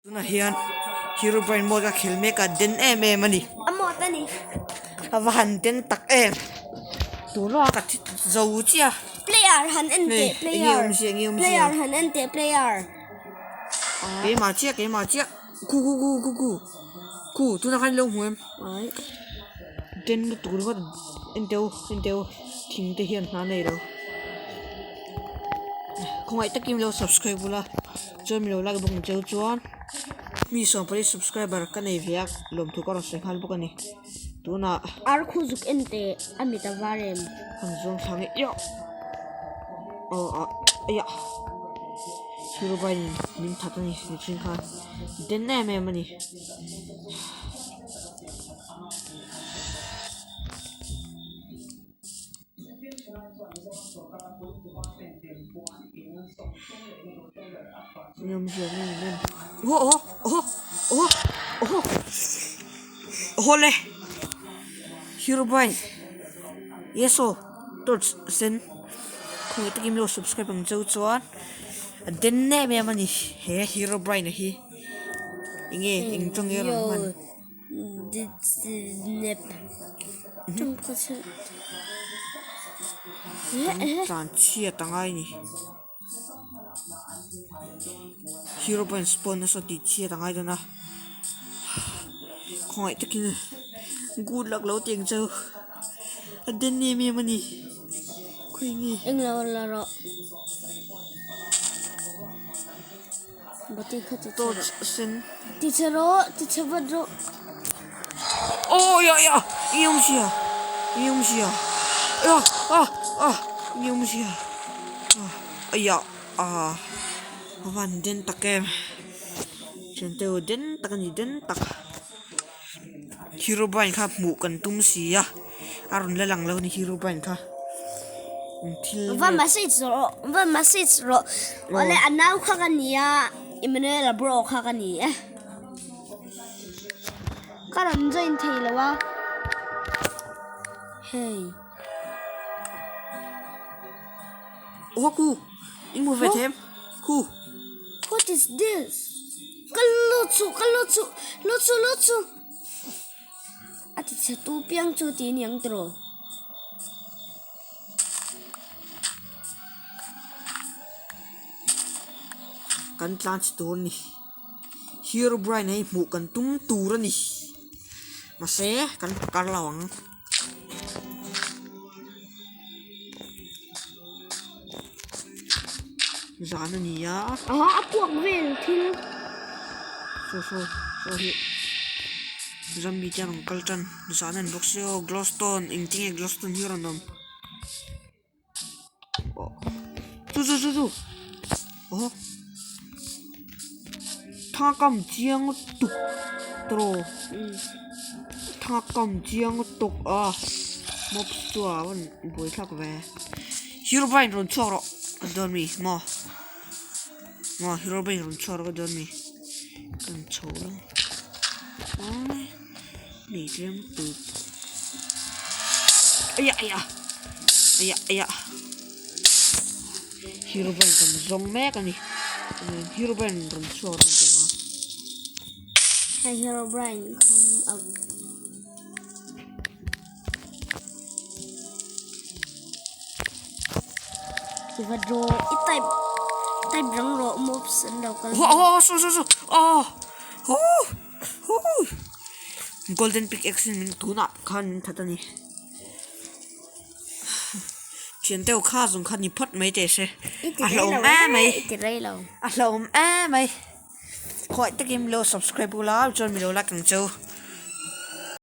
Tunah hian Herobrine mode a khel mek a den em em a ni. A mode a ni. A va han den tak em. Tun lawk a ka thi zo chiah a. Player han en teh player. Player han en teh player. Keimah chiah keimah chiah. Khu khu khu khu khu. Khu tunah khan ilo hmu em. Den lutuk ringawt en teh u en teh u thing te hian hna nei lo. Khawngaih takin ilo subscribe ula. Chuan milo like bawk ang cheu chuan mi sawmpali subscriber ka nei ve a lawmthu ka rawn sawi nghal bawk a ni tunah Ar khu zuk en teh a mit a var em. Kan zawng thla nge iah aw ah aiah Herobrine in min that a ni mihring khan den em em a ni. Aw le Herobrine yes aw torch sen khawngaih takin min lo subscribe ang cheu chuan a den em em a ni he Herobrine a hi enge eng tawng nge a rawn hman. Tlan chhiat a ngai ni hero point spawn nasa tih chhiat a ngai dawn a khawngaih takin good luck lo ti ang che u a den em em a ni khawi nge. Englo la rawh. Torch sen. Ti chhe rawh ti chhe vat rawh. Aw ya ya i awm sia i awm sia ah ah ah i awm sia ah aiya ah a van den tak em thian te u den tak a ni den tak Herobrine kha hmuh kan tum si a a rawn la lang lo a ni Herobrine kha. Thil Va message rawh va message rawh awle a nau kha ka ni a Emmanuel-a bro kha ka ni e ka rawn join thei lo a hei Aw ku in hmu ve them ku What is this ka lut chu ka lut chu lut chu lut chu. A ti chhe tu piang chu tih aniang tiraw. Kan tlan chhe tur a ni. Herobrine hei hmuh kan tum tur a ni. Mahse kan kar lo ang. Zan a ni a. Aha a puak vel thil. Saw saw saw hi zombie te a rawn kal tan zan a ni bawk sia aw glowstone engtin nge glowstone hi a rawn awm aw chu chu chu chu aw thangkam chiang lutuk tawh thangkam chiang lutuk a mobs chu a rawn buaithlak ve Herobrine rawn chhuak rawh ka dawn mi maw maw Herobrine rawn chhuak rawh ka dawn mi kan chho lo ai nei tlem tut aiah aiah aiah aiah Herobrine kan zawng mek a ni Herobrine rawn chhuak rawh ka dawn a. Hi Herobrine come out. I va draw i type type rang rawh mobs an lo kal Oh oh so so so oh oh oh golden pickaxe in min tunah khan min that ani thian deuh kha zawng kha ni phawt mai teh se a hlauhawm em mai i ti rei lo a hlauhawm em mai khawngaih takin min lo subscribe ula chuan min lo like ang che u.